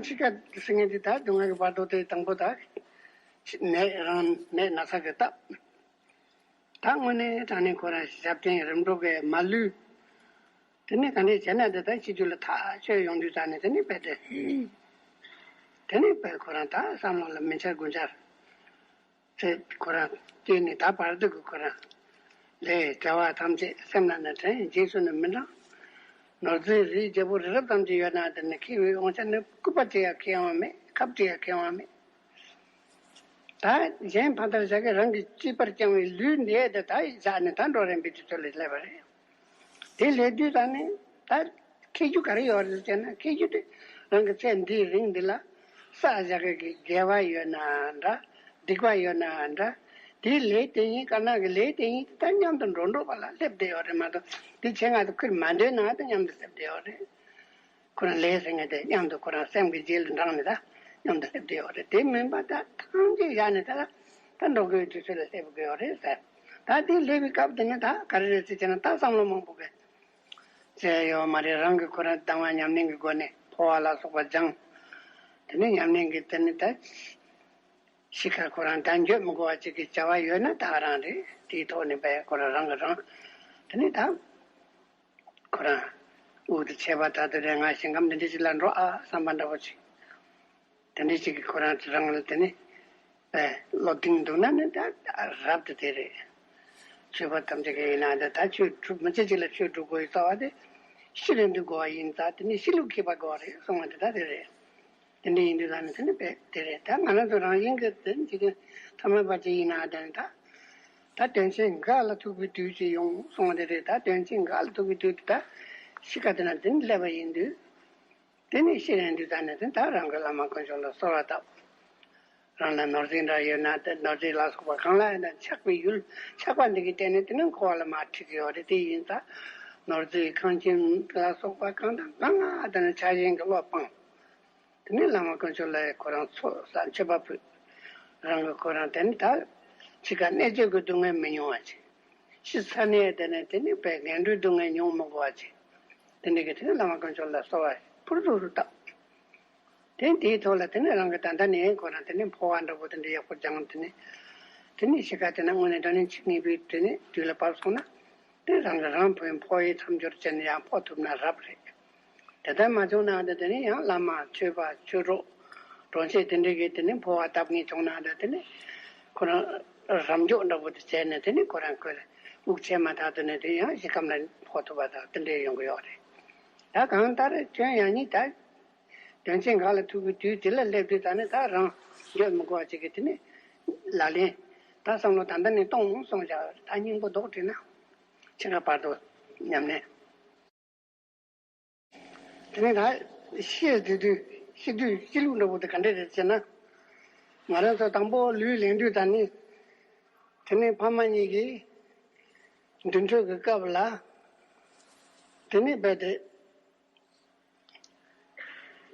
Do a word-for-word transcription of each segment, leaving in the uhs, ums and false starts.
འཆི་ཁ་ཟེར་མཁན་དེ་ད་སྡུག་བསྔལ་གྱི་བར་དོ་དེ་དང་པོ་ད་ནད་རང་ནད་ན་ཚ་གི་སྟབས། ད་དངོས་གནས་དྲང་གནས་ཁོ་རང་ཞབས་བརྟན་རིམ་གྲོ་གི་མ་ལུས། དེ་ནས་ག་འདྲས་བྱས་ན་དེ་ད་ཕྱི་རྒྱུད་ལ་ཐག་ཆོད་ཡོང་དུས་ད་ནས་དེ་ནས་བས་ཏེ། དེ་ནས་བས་ཁོ་རང་ད་བསམ་བློ་ལ་མི་འཆར་དགུ་འཆར། ཚེ་ཁོ་རང་སྐྱེས་ནས་ད་བར་དུ་གི་ཁོ་རང་ལས་བྱ་བ་ཐམས་ཅད་སེམས་ལ་ནི་དྲན། རྗེས་སུ་ནི་མི་འབྲང་། ནོར་རྫས་རིགས་བརྒྱད་པོ་རི་རབ་ཙམ་ཅིག་ཡོད་ན་དེ་ནི་ཁེ་བའི་དབང་ཆ་ནི་སྐུད་པ་ཅིག་ཡང་ཁེ་དབང་མེད། ཁབ་ཅིག་ཡང་ཁེ་དབང་མེད། ད་གཞན་ཕ་མཐར་བཞག་གི་རང་གི་གཅེས་པར་བསྐྱངས་བའི་ལུས་འདི་དེ་ད་བཞག་ནས་ད་འགྲོ་རན་པའི་དུས་ཚོད་ལ་སླེབས་པ་རེད། དེ་སླེབས་དུས་ད་ནི་ད་ཁེ་རྒྱུ་ག་རེ་ཡོད་རེད་ཟེར་ན། ཁེ་རྒྱུ་དེ་རང་གི་ཚེ་འདིའི་རིང་འདི་ལ་བསགས་བཞག་གི་དགེ་བ་ཡོད་ན་འདྲ། སྡིག་པ་ཡོད་ན་འདྲ། དེའི་ལས་དེ་ཉིད་དཀར་ནག་གི་ལས་དེ་ཉིད་ད་མཉམ་དུ་འགྲོ་འགྲོ་བ་ལ་སླེབས་བསྡད་ཡོད་རེད་མ་གཏོགས། དེ་ཆེད་མངགས་དུ་ཁུར་མ་འདོད་ན་ད་མཉམ་དུ་སླེབས་བསྡད་ཡོད་རེད། ཁོ་རང་ལས་ཟེར་མཁན་དེ་མཉམ་དུ་ཁོ་རང་སེམས་ཀྱི་རྗེས་ལ་འབྲངས་ནས་ད་མཉམ་དུ་སླེབས་བསྡད་ཡོད་རེད། དེ་མིན་པ་ད་ཐམས་ཅད་བཞག་ནས་ད་ད་འགྲོ་དགོས་དུས་ཚོད་ལ་སླེབས་དགོས་ཡོད་རེད་ཟེར། ད་དེ་སླེབས་པའི་སྐབས་དེ་ནི་ད་ག་རེ་རེད་ཟེར་བྱས་ན། ད་བསམ་བློ་མང་པོ་གི་བྱས་ཡོད་མ་རེད། རང་གི་ཁོ་རང་དང་བ་ཉམས་ལེན་གྱི་སྒོ་ནས་འཕོ་བ་ལ་སོགས་པ་སྦྱངས། དེ་ནས་ཉམས་ལེན་གྱི་དེ་ནི་ད་ཤི་ཁར་ཁོ་རང་ད་འགྱོད་མི་དགོས་པ་ཅིག་གི་བྱ་བ་ཡོད་ན་ད་ག་རང་རེད། དེའི་ཐོག་ནས་བས་ཁོ་རང་རང་གི་རང་དེ་ནི་ད་ཁོ་རང་འུ་དུ་ཆད་པ་ད་དུ་རེད། ང་ཞིང་ཁམས་འདི་འདྲ་ཞིག་ལ་འགྲོ་ཨ་བསམ་པ་འདྲ་པོ་ཅིག་དེ་འདྲ་ཞིག་གི་ཁོ་རང་ཚོ་རང་ལ་དེ་ནི་བློ་གདེང་འདུག་ན་ནི་ད་རབ་ཏུ་དེ་རེད། ཆོས་པ་ཐམས་ཅད་ཀྱི་ཡིན་ན་ད་ད་ཆོས་སྒྲུབ་མི་ཚེ་གཅིག་ལ་ཆོས་སྒྲུབ་དགོས་ཡི་རྩ་བ་དེ་ཤི་རན་དུས་དགོས་པ་ཡིན་ཙང་། དེ་ནི་ཤི་ལུགས་མཁས་པ་དགོས་པ་རེད་གསུང་བ་དེ་ད་དེ་རེད། དེ་འདྲ་ཡིན་དུས་ད་ནི་དེ་ནི་བས་དེ་རེད། ད་ང་རང་ཚོ་རང་བཞིན་གྱི་དེ་འཇིག་རྟེན་ཐ་མལ་པ་ཅིག་ཡིན་ན་ད་ནི་ད་ད་དོན་ཆེན་འགག་ལ་ཐུག་པའི་དུས་ཅིག་ཡོང་གསུང་བ་དེ་རེད། ད་དོན་ཆེན་འགག་ལ་ཐུག་པའི་དུས་དེ་ད་ཤི་ཁ་དེ་ན་དེ་ནི་སླེབས་པ་ཡིན་དུས། དེ་ནས་ཤི་རན་དུས་ད་ནས་དེ་ད་རང་གི་བླ་མ་དཀོན་མཆོག་ལ་གསོལ་བ་བཏབ། རང་ལ་ནོར་རྫས་འདྲ་ཡོད་ན་དེ་ནོར་རྫས་ལ་སོགས་པ་གང་ལ་ཡིན་ན་ཆགས་པའི་ཡུལ་ཆགས་པ་འདི་གི་སྟེང་ནས་དེ་ནས་འཁོར་བ་ལ་མར་ཁྲིད་ཀྱི་ཡོད་རེད། དེ་ཡིན་ཙང་ནོར་རྫས་ཁང་ཁྱིམ་ལ་སོགས་པ་གང་དང་གང་ང་དེ་ནས་ཆགས་ཞེན་གྱི་བློ་སྤངས། དེ་ནས་བླ་མ་དཀོན་མཆོག་ལ་ཁོ་རང་ཚོགས་བསགས་མཆོད་པ་ཕུལ། རང་གི་ཁོ་རང་དེ་ནས་ད་འཆི་ཁ་གནད་གཅོད་ཀྱི་སྡུག་བསྔལ་མི་མྱོང་བ་བྱས། ཤི་ཚར་ནས་དེ་ནས་དེ་ནས་བས་ངན་འགྲོའི་སྡུག་བསྔལ་མྱོང་མི་དགོས་པ་བྱས། དེ་འདྲ་གི་དེ་ནས་བླ་མ་དཀོན་མཆོག་ལ་གསོལ་བ་ཕུར་ཚུགས་སུ་བཏབ། དེ་དེའི་ཐོག་ལ་དེ་ནས་རང་གི་ད་ལྟ་ནས་ཁོ་རང་དེ་ནས་འཕོ་བ་འདྲ་པོ་དེ་འདྲ་ཡག་པོ་སྦྱངས། དེ་ནས་དེ་ནས་ཤི་ཁ་དེ་ན་དངོས་གནས་དྲང་གནས་འཆི་ངེས་པའི་དེ་ནས་དུས་ལ་བབས་སོང་ན། དེ་རང་གི་རང་འཕོ་བའི་འཕོ་བའི་མཚམས་སྦྱོར་བྱས་ནས་ཡང་འཕོ་ཐུབ་ན་རབ་རེད། དེ་ལྟར་མ་བྱུང་ན་ད་དེ་ནས་ཡང་བླ་མ་ཆོས་པ་ཆོས་གྲོགས་གྲོང་ཁྱེར་དེ་འདྲ་གིས་དེ་ནས་འཕོ་བ་བཏབ་ངེས་བྱུང་ན་ད་དེ་ནས་ཁོ་རང་རབ་མགྱོགས་འདྲ་པོ་དེ་བྱས་ནས་དེ་ནས་ཁོ་རང་ཁོས་དབུགས་ཆད་མ་ཐག་ཏུ་ནས་དེ་ཡང་ཞིང་ཁམས་ལ་འཕོ་ཐུབ་པ་དང་དེ་འདྲ་ཡོང་གི་ཡོད་རེད། ད་གང་ལྟར་ཁྱོད་ཡང་ཉིད་ད་དོན་ཆེན་འགག་ལ་ཐུག་གི་དུས་དེ་ལ་སླེབས་དུས་ད་ནི་ད་རང་འགྱོད་མི་དགོས་པ་ཅིག་གིས་དེ་ནས་ལག་ལེན་ད་བསམ་བློ་ད་ལྟ་ནས་གཏོང་གསུངས་བཞག་ད་སྙིང་པོ་རྡོག་བྲིས་ན་ཕྱི་ཁ་བར་དུ་ཉམས་ལེན། དེ་ནས་ད་ཤི་དུས་དུས་ཤི་དུས་ཤི་ལུགས་འདྲ་པོ་དེ་ག་འདྲ་རེད་ཟེར་ན། ང་རང་ཚོ་དང་པོ་ལུས་ལེན་དུས་ད་ནི་དེ་ནས་ཕ་མ་གཉིས་ཀྱིས་འདུན་གྲོས་ཀྱི་སྐབས་ལ་དེ་ནས་རྦད་དེ་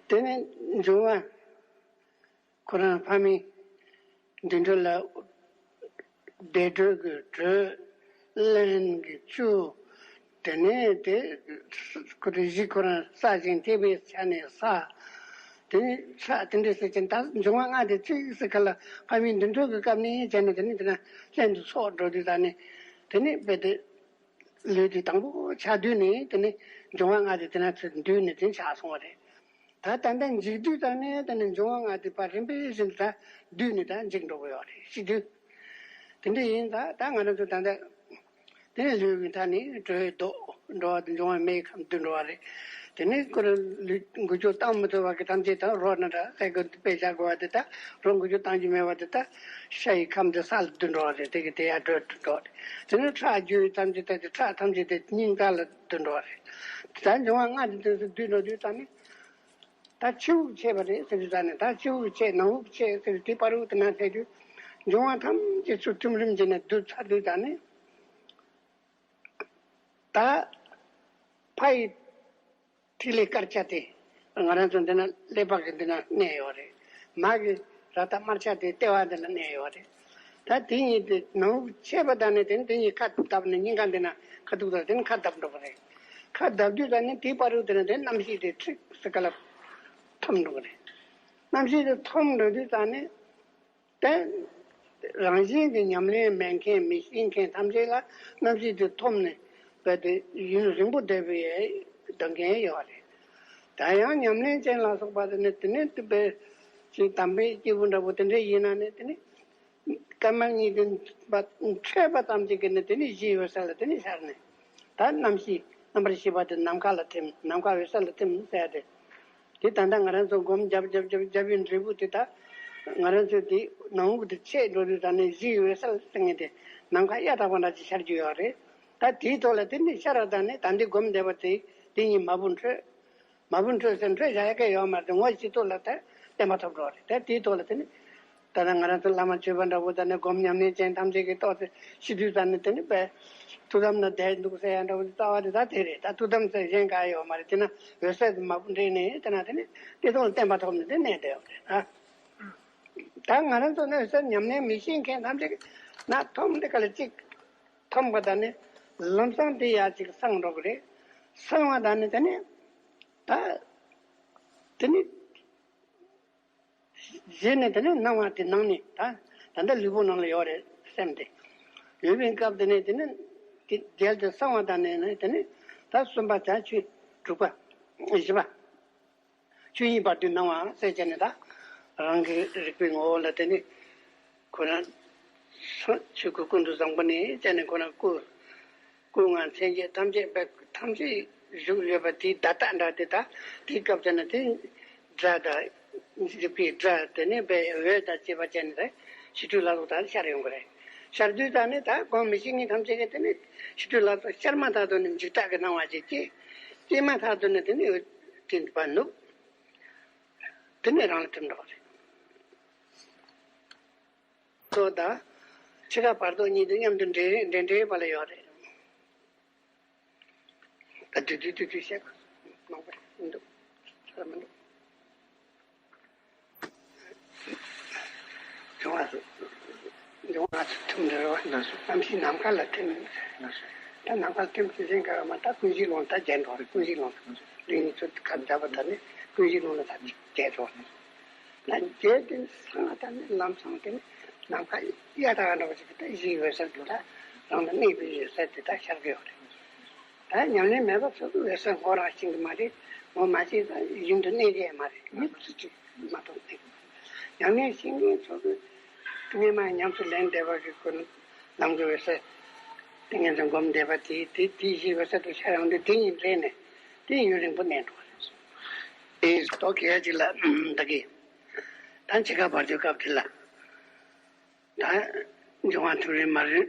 དེ་ནས་འབྱུང་བ། ཁོ་རང་ཕ་མའི་འདུན་གྲོས་ལ་བདེ་དྲོད་ཀྱི་དྲོད། རླན་གྱི་བཅུད། དེ་ནས་དེ་ཁོ་རང་གཞི་ཁོ་རང་བསགས་ཤིང་ཐེག་པའི་ཆ་ནས་བསགས། དེ་ནས་ཆ་དེ་འདྲ་ཟེར་ཅིང་ད་འབྱུང་བ་ལྔ་དེ་གཅིག་ཟེར་ག་ལ་ཕ་མའི་འདུན་གྲོས་ཀྱི་སྐབས་ནས་བྱས་ནས་དེ་ནས་དེ་ན་ལྷན་དུ་ཚོགས་འགྲོ་དུས་ད་ནས་དེ་ནས་རྦད་དེ། ལུས་དེ་དང་པོ་ཆགས་དུས་ནས་དེ་ནས་འབྱུང་བ་ལྔ་དེ་དེ་ན་ཚུར་འདུས་ནས་དེ་ཆགས་སོང་བ་རེད། ད་ད་ལྟ་འཇིག་དུས་ད་ནས་དེ་ནས་འབྱུང་བ་ལྔ་དེ་ཕར་རིམ་པས་བཞིན་དུ་ད་འདུས་ནས་ད་འཇིག་འགྲོ་གི་ཡོད་རེད། ཤི་དུས་དེ་འདྲ་ཡིན་ཙང་ད་ང་རང་ཚོ་ད་ལྟ་དེ་ནས་ལུས་ཀྱི་མཐའ་ནས་དྲོད་ལྡོག་འགྲོ་བ་དེ་འབྱུང་བ་མེའི་ཁམས་བསྡུ་འགྲོ་བ་རེད། དེ་ནས་ཁོ་རང་ལུས་འགུལ་སྐྱོད་བཏང་མི་ཐུབ་པ་གི་ཐམས་ཅད་ད་རོ་ན་འདྲ་ལྷས་ཀྱི་དཔེ་བཞག་དགོས་པ་དེ་ད་རོ་འགུལ་སྐྱོད་བཏང་རྒྱུ་མེད་པ་དེ་ད་ཤ་ཡི་ཁམས་དེ་ས་ལ་བསྡུ་འགྲོ་བ་རེད། དེ་གི་དེ་ཡར་དྲོད་འགྲོ་རེད། དེ་ནས་ཁྲག་རྒྱུ་ཡི་ཐམས་ཅད་ད་དེ་ཁྲག་ཐམས་ཅད་དེ་སྙིང་ག་ལ་བསྡུ་འགྲོ་བ་རེད། ད་འབྱུང་བ་ལྔ་དེ་དེ་ཚོ་བསྡུ་འགྲོ་དུས་ད་ནི་ད་ཕྱི་དབུགས་ཆད་པ་རེད་ཟེར་དུས་ད་ནི་ད་ཕྱི་དབུགས་ཆད་ནང་དབུགས་ཆད་ཟེར་དུས་དེ་བར་དབུགས་དེ་ན་ཐལ་དུས་འབྱུང་བ་ཐམས་ཅད་ཚུར་ཐིམ་རིམ་བྱས་ནས་བསྡུ་ཚར་དུས་ད་ནི་ད་ཕ་ཡི་ཐིག་ལེ་དཀར་ཆ་དེ་ང་རང་ཚོ་འདི་ན་ཀླད་པ་གི་འདི་ན་གནས་ཡོད་རེད། མ་གི་ར་ཏ་དམར་ཆ་དེ་ལྟེ་བ་འདི་ན་གནས་ཡོད་རེད། ད་དེ་གཉིས་དེ་ནང་ལུགས་ཆད་པ་དང་ནི་དེ་ནི་དེ་གཉིས་ཁ་བརྡབ་ནས་སྙིང་ག་འདི་ན་ཁ་ཐུག་དང་དེ་ནི་ཁ་བརྡབ་འགྲོ་གི་རེད། ཁ་བརྡབ་དུས་ད་ནི་དེའི་བར་དུ་དེ་ན་དེ་རྣམ་ཤེས་དེ་ཁྲིག་སེ་ཀ་ལ་འཐམ་འགྲོ་གི་རེད། རྣམ་ཤེས་དེ་ཐོབ་འགྲོ་དུས་ཙང་ནས། དེ་རང་བཞིན་གྱི་ཉམས་ལེན་མེད་མཁན་མི་ཤེས་མཁན་ཐམས་ཅད་ལ་རྣམ་ཤེས་དེ་ཐོབ་ནས་རྦད་དེ་ཡུན་རིང་པོ་བསྡད་པའི་སྡོད་མཁན་ཡོད་རེད། ད་ཡང་ཉམས་ལེན་ཅན་ལ་སོགས་པ་དེ་ནི་དེ་ནས་དེ་བས་ཅིག་དམ་པའི་སྐྱེས་བུ་འདྲ་པོ་དེ་འདྲ་ཡིན་ན་ནི་དེ་ནི་སྐར་མ་གཉིས་ལྡན་པ་འཕྲད་པ་ཙམ་གཅིག་གིས་ནི་དེ་ནི་གཞིའི་འོད་གསལ་ལ་དེ་ནི་ཤར་ནས། ད་རྣམ་ཤེས་རྣམ་པར་ཤེས་པ་དེ་ནམ་མཁའ་ལ་ཐིམ། ནམ་མཁའ་འོད་གསལ་ལ་ཐིམ་ཟེར་ཏེ། དེ་ད་ལྟ་ང་རང་ཚོ་སྒོམ་རྒྱབ་རྒྱབ་རྒྱབ་རྒྱབ་པའི་འབྲས་བུ་དེ་ད་ང་རང་ཚོའི་དེ་ནང་དབུགས་དེ་ཆད་འགྲོ་དུས་ད་ནི་གཞིའི་འོད་གསལ་ཟེར་མཁན་དེ་ནམ་མཁའ་གཡའ་དག་པ་འདྲ་ཅིག་ཤར་རྒྱུ་ཡོད་རེད། ད་དེའི་ཐོག་ལ་དེ་ནི་ཤར་བ་ད་ནི་ད་འདི་སྒོམ་བསྡད་པ་དེ་དེ་གཉིས་མ་བུ་འཕྲོད། མ་བུ་འཕྲོད་ཟེར་འཕྲོད་བཞག་ཡ་གི་ཡོད་མ་རེད། ངོ་ཤེས་ཐོག་ལ་ད་བརྟན་པ་ཐོབ་འགྲོ་རེད། ད་དེའི་ཐོག་ལ་དེ་ནི། ད་ལྟ་ང་རང་ཚོ་བླ་མ་ཆོས་པ་འདྲ་པོ་དང་ནི་སྒོམ་ཉམས་ལེན་ཅན་ཐམས་ཅད་ཀྱིས་ཏོག་ཙེ་ཤི་དུས་ཙམ་ནས་དེ་ནི་པས་ཐུགས་དམ་ན་བསྡད་འདུག་ཟེར་ཡ་འདྲ་པོ་དེ་རྩ་བ་དེ་ད་དེ་རེད། ད་ཐུགས་དམ་ཟེར་གཞན་ག་ཡོད་མ་རེད། དེ་ན་འོད་གསལ་དུ་མ་བུ་འདྲེས་ནས་དེ་ན་དེ་ནི་དེ་ཐོག་ལ་བརྟན་པ་ཐོབ་ནས་དེ་གནས་བསྡད་ཡོད་རེད། ད་ད་ང་རང་ཚོ་ནི་འོད་གསལ་ཉམས་ལེན་མི་ཤེས་མཁན་ཐམས་ཅད་ཀྱིས་ན་ཐོབ་འདི་ག་ལ་གཅིག་ཐོབ་པ་ད་ནི་ལམ་སང་དེ་ཡ་གཅིག་སངས་འགྲོ་གི་རེད། སངས་པ་ད་ནི་དེ་ནི་ད་དེ་ནི། རྗེས་ནས་དེ་ནས་སྣང་བ་དེ་ནང་ནས་ད་ད་ལྟ་ལུས་པོ་ནང་ལ་ཡོད་རེད། སེམས་དེ་ཡོད་པའི་སྐབས་དེ་ནས་དེ་ནས་དེ་རྒྱལ་དུ་སངས་པ་དང་ནས་ནས་དེ་ནས་ད་གསུམ་པ་ད་ཆོས་དྲུག་པ་བཞི་པ་ཆོས་དབྱིངས་བར་དོའི་སྣང་བ་ཟེར་བྱས་ནས་ད་རང་གི་རིག་པའི་ངོ་བོ་ལ་དེ་ནས་ཁོ་རང་ཆོས་སྐུ་ཀུན་ཏུ་བཟང་པོ་ནས་བྱས་ནས་ཁོ་རང་སྐུ། སྐུ་ལྔ་མཚན་བརྒྱད་ཐམས་ཅད་པའི་ཐམས་ཅད་བཞུགས་ཡོད་པ་དེའི་བརྡ་རྟགས་འདྲ་དེ་དག་དེའི་སྐབས་དེ་ན་དེ་སྒྲ་དང་། རིག་པའི་སྒྲ་དེ་ནས་པའི་འོད་དང་བཅས་པ་ཅན་རེད། ཕྱི་དྲོའི་ལྷ་ཚོགས་དག་ཤར་ཡོང་གི་རེད། ཤར་དུས་དག་ནི་ད་སྒོམ་མི་ཤེས་མཁན་ཐམས་ཅད་ཀྱིས་དེ་ནས་ཕྱི་དྲོའི་ལྷ་ཚོགས་ཤར་མ་ཐག་ཏུ་ནི་འཇིགས་སྐྲག་གི་སྣང་བ་ཅིག་སྐྱེས། སྐྱེས་མ་ཐག་ཏུ་ནི་དེ་ནས་འོད་ཐིམ་པ་ནུབ། དེ་ནས་རང་ལ་ཐིམ་འགྲོ་བ་རེད། ཚོ་དང་། འཆི་ཁ་བར་དོ་གཉིས་དེ་མཉམ་དུ་འདྲེས་འདྲེས་འདྲེས་པ་ལ་ཡོད་རེད། ད་དུས་དུས་དུས་དུས་བཤད་པ་མང་པོ་རེད་མི་འདུག་ཚར་མི་འདུག་འབྱུང་བ་སུ། འབྱུང་བ་སུ་ཐིམ་འདྲ་བ། རྣམ་ཤེས་ནམ་མཁའ་ལ་ཐིམ། ད་ནམ་མཁའ་ལ་ཐིམ་ཚེ་ཟིན་ག་མ་ད་ཀུན་གཞི་ལུང་ད་བརྒྱད་འགྲོ་རེད། ཀུན་གཞི་ལུང་ལུང་གཉིས་ཚོ་ཁ་བརྒྱབ་པ་ད་ནི་ཀུན་གཞི་ལུང་ལ་ད་བརྒྱད་འགྲོ་རེད། ལ་རྒྱས་ཏེ་སངས་དང་ནི་ལམ་སང་དེ་ནི་ནམ་མཁའ་གཡའ་དག་འདྲ་བ་ཞིག་གི་ད་གཞིའི་འོད་གསལ་དུ་ད་རང་ལ་གནས་པའི་འོད་གསལ་དེ་ད་ཤར་གི་ཡོད་རེད། ད་ཉམས་ལེན་མེད་པ་ཚོ་གི་འོད་གསལ་ངོ་རང་ཤེས་གི་མ་རེད། ངོ་མ་ཤེས་ཙང་ཡུན་དུ་གནས་ཀྱི་མ་རེད། མི་ཚོ་ཅིག་མ་གཏོགས་གནས་ཀྱི་མ་རེད། ཉམས་ལེན་ཤེས་མཁན་ཚོ་གི་སྔས་མ་ཉམས་སུ་ལེན་བསྡད་པ་གི་ཁོ་ན་ལམ་གི་འོད་གསལ་དེ་ངན་ཚོ་སྒོམ་བསྡད་པ་དེ་དེ་དེ་གཞིའི་འོད་གསལ་དུ་ཤར་ཡོང་དུས་དེ་ཉིད་འདྲེས་ནས་དེ་ཡུན་རིང་པོ་གནས་འགྲོ་བ་རེད། ཨེ་ཏོ་གལ་ཅིག་ལ་ད་གི་ད་འཆི་ཁ་བར་དོའི་སྐབས་དེ་ལ་ད་འབྱུང་བ་ཐིམ་རིམ་མ་རིམ་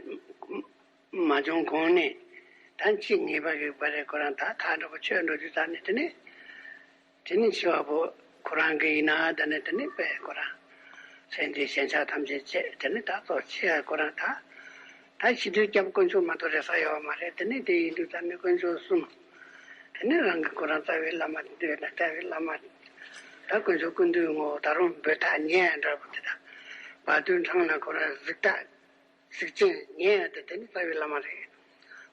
མ་བྱུང་གོང་ནས་ད་འཆི་ངེས་པ་གི་བར་རེ་ཁོ་རང་ད་ཐག་འགྲོ་གི་ཆོད་འགྲོ་རྒྱུ་ད་ནི་དེ་ནི་དེ་ནི་འཆི་བ་པོ་ཁོ་རང་གི་ཡིན་ན་ད་ནི་དེ་ནི་པས་ཁོ་རང་སེམས་ཅན་ཞེན་ཆགས་ཐམས་ཅད་བཅད་དེ་ནི་ད་གཙོ་ཆེ་ཁོ་རང་ད། ད་ཕྱི་དུས་སྐྱབས་དཀོན་མཆོག་མ་གཏོགས་རེ་ས་ཡོད་མ་རེད། དེ་ནས་དེ་ཡིན་དུས་ད་ནི་དཀོན་མཆོག་གསུམ། དེ་ནས་རང་གི་ཁོ་རང་རྩ་བའི་བླ་མ་འདོད་ན་རྩ་བའི་བླ་མ། ད་དཀོན་མཆོག་ཀུན་འདུས་ངོ་བོ་ད་རུང་འབོད་ཐག་ཉེ་ཡ་འདྲ་པོ་དེ་དང་། བར་དོའི་འཕྲང་ན་ཁོ་རང་གཟིགས་རྟགས་གཟིགས་ཅན་ཉེ་ཡ་དེ་དེ་ནི་རྩ་བའི་བླ་མ་རེད།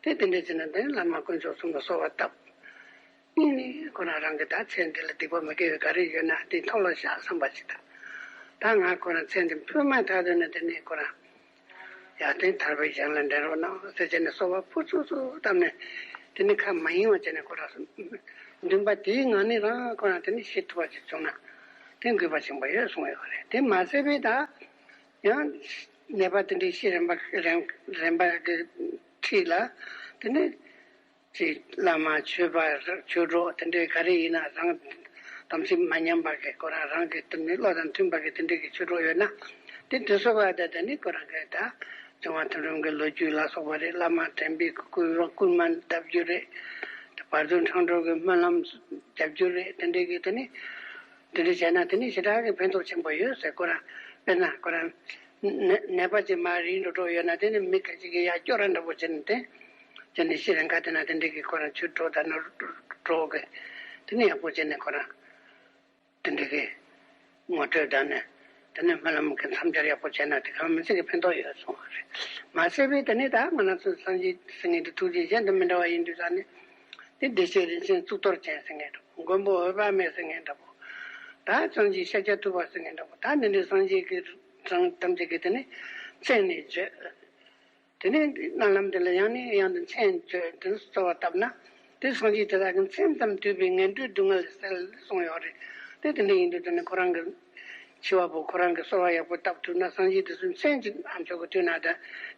དེ་དེ་འདྲ་བྱས་ན་དེ་ནི་བླ་མ་དཀོན་མཆོག་གསུམ་ལ་གསོལ་བ་བཏབ། གཉིས་ནི་ཁོ་རང་རང་གི་ད་ཚེ་འདི་ལ་སྡིག་པ་མི་དགེ་བའི་ག་རེ་ཡོད་ན་དེ་མཐོལ་ལོ་བཤགས་བསམ་པ་ཞིག་དང་། ད་ང་ཁོ་རང་ཚེ་འདི་འཕོས་མ་ཐག་ཏུ་ནས་དེ་ནས་ཁོ་རང་ཡར་ཐོན་ཐར་པའི་གཞན་ལ་འདྲེན་རོགས་གནང་ཟེར་བྱས་ནས་གསོལ་བ་ཕུར་ཚུགས་ཚུགས་བཏབ་ནས་དེ་ནི་ཁ་མ་གཡེང་བ་བྱས་ནས་ཁོ་རང་འདུན་པ་དེའི་ངང་ནས་རང་ཁོ་རང་དེ་ནི་ཤི་ཐུབ་པ་ཞིག་བྱུང་ན་དེ་དགོས་པ་ཆེན་པོ་ཡོད་གསུངས་ཡོད་རེད། དེ་མ་ཟད་པའི་ད་ཡང་ནད་པ་དེ་འདྲའི་ཤི་རན་པ་རན་རན་པ་གི་འཁྲིས་ལ་དེ་ནི། ཅིག་བླ་མ་ཆོས་པ་ཆོས་གྲོགས་དེ་འདྲའི་ག་རེ་ཡིན་ན་རང་དམ་ཚིག་མ་ཉམས་པ་གི་ཁོ་རང་རང་གི་དེ་ནི་བློ་དང་མཐུན་པ་གི་དེ་འདྲའི་གི་ཆོས་གྲོགས་ཡོད་ན་དེ་དེ་ཚོ་བ་དེ་དེ་ནི་ཁོ་རང་གི་ད་བྱུང་བ་ཐུན་རིང་གི་ལོ་རྒྱུས་ལ་སོགས་པ་རེད། བླ་མ་དྲན་པའི་སྐུལ་སྐུལ་མ་བརྡབ་རྒྱུ་རེད། དེ་བར་དོའི་འཕྲང་སྒྲོལ་གི་སྨོན་ལམ་རྒྱབ་རྒྱུ་རེད། དེ་འདྲའི་གི་དེ་ནི་དེ་འདྲ་བྱས་ན་དེ་ནི་ཞེ་དྲག་གི་ཕན་ཐོགས་ཆེན་པོ་ཡོད་ཟེར། ཁོ་རང་དཔེར་ན་ཁོ་རང་ནད་ནད་པ་ཅིག་མར་རིལ་འགྲོ་འགྲོ་ཡོད་ན་དེ་ནི་མི་ཁ་ཅིག་གི་ཡར་སྐྱོར་ར་འདྲ་པོ་བྱས་ནས་དེ། དེ་ནས་ཤི་རན་ཁ་དེ་ན་དེ་འདྲའི་གི་ཁོ་རང་ཆོས་གྲོགས་དང་ནོར་གྲོགས་གི་དེ་ནས་ཡག་པོ་བྱས་ནས་ཁོ་རང་དེ་འདྲའི་གི་ངོ་སྤྲོད་དང་ནས་དེ་ནས་སྨོན་ལམ་གི་མཚམས་སྦྱར་ཡག་པོ་བྱས་ན་དེ་གང་མི་ཚིག་གི་ཕན་ཐོགས་ཡོད་གསུངས་པ་རེད། མ་ཟད་པའི་དེ་ནས་ད་ང་རང་ཚོ་སངས་རྒྱས་ཟེར་མཁན་དེ་ཐུགས་རྗེ་གཞན་དང་མི་འདྲ་བ་ཡིན་དུས་ད་ནི་དེ་བདེ་གཤེགས་རིན་ཆེན་གཙུག་ཏོར་ཅན་ཟེར་མཁན་འདྲ་པོ། མགོན་པོ་འོད་དཔག་མེད་ཟེར་མཁན་འདྲ་པོ། ད་སངས་རྒྱས་ཤཱཀྱ་ཐུབ་པ་ཟེར་མཁན་འདྲ་པོ། ད་འདི་འདྲའི་སངས་རྒྱས་ཀྱི་གྲངས་ཐམས་ཅད་ཀྱིས་དེ་ནི་མཚན་ནས་བརྗོད། དེ་ནས་རྣ་ལམ་དེ་ལ་ཡང་ནས་ཡང་དུ་མཚན་བརྗོད། དེ་ནས་གསོལ་བ་བཏབ་ན། དེ་སངས་རྒྱས་དེ་དག་གི་མཚན་ཙམ་བཏུས་པས་ངན་འགྲོའི་སྡུག་བསྔལ་སེལ་གསུངས་ཡོད་རེད། དེ་དེ་འདྲ་ཡིན་དུས་དེ་ནི་ཁོ་རང་གི་འཆི་བ་པོ་ཁོ་རང་གི་གསོལ་བ་ཡག་པོ་བཏབ་ཐུབ་ན། སངས་རྒྱས་དེ་ཚོའི་མཚན་གཅིག་ཨ་མཆོག་གིས་བཏུས་ན། ད་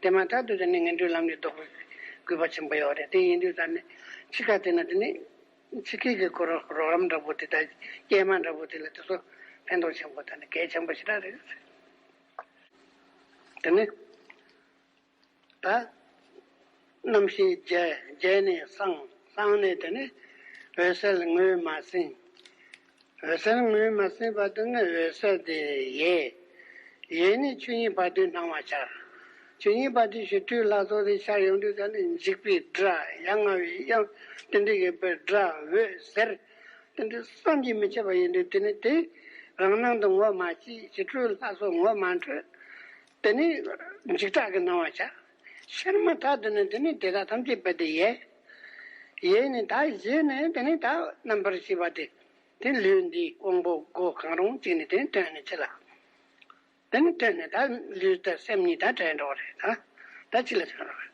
དེ་མ་ཐག་ཏུ་དེ་ནི་ངན་འགྲོའི་ལམ་ནས་ལྡོག་པའི་དགོས་པ་ཆེན་པོ་ཡོད་རེད། དེ་ཡིན་དུས་ད་ནི་འཆི་ཁ་དེ་ན་དེ་ནི། འཆི་ཁའི་གི་ཁོ་རང་རོགས་རམ་འདྲ་པོ་དེ་དང་སྐྱེལ་མ་འདྲ་པོ་དེ་ལ་དེ་ཚོ་ཕན་ཐོགས་ཆེན་པོ་དང་ནི་གལ་ཆེན་པོ་ཞེ་དྲག་རེད། དེ་ནི་ད་རྣམ་ཤེས་བརྒྱད། བརྒྱད་ནས་སངས། སངས་ནས་དེ་ནི་འོད་གསལ་ངོས་མ་ཟིན། འོད་གསལ་ངོས་མ་ཟིན་པ་དེ་ནི་འོད་གསལ་དེ་ཡལ། ཡལ་ནས་ཆོས་ཉིད་བར་དོའི་སྣང་བ་འཆར། ཆོས་ཉིད་བར་དོའི་ཞི་ཁྲོའི་ལྷ་ཚོགས་དེ་འཆར་ཡོང་དུས་ཙ་ནས་འཇིགས་པའི་སྒྲ། ཡ་ང་བའི་དབྱངས། དེ་འདྲ་ཡོད་པའི་སྒྲ། འོད་ཟེར། དེ་འདྲ་བསམ་གྱིས་མི་ཁྱབ་པ་ཡིན་དུས་དེ་ནི་དེ་རང་སྣང་དུ་ངོ་མ་སྐྱེས། ཞི་ཁྲོའི་ལྷ་ཚོགས་ངོ་མ་འཕྲོད། དེ་ནི་འཇིགས་སྐྲག་གི་སྣང་བ་འཆར། འཆར་མ་ཐག་ཏུ་ནི་དེ་ནི་དེ་དག་ཐམས་ཅད་རྦད་དེ་ཡལ། ཡལ་ནས་ད་གཞི་ནས་དེ་ནི་ད་རྣམ་པར་ཤེས་པ་དེ། དེ་ལུས་འདིའི་དབང་པོ་སྒོ་གང་རུང་གཅིག་ནས་དེ་ནི་བཏོན་ནས་འཆི་ལ། དེ་ནི་བཏོན་ནས་ད་ལུས་དང་སེམས་གཉིས་ད་བྲལ་འགྲོ་བ་རེད། ད་ད་འཆི་ལ་སོང་རོགས།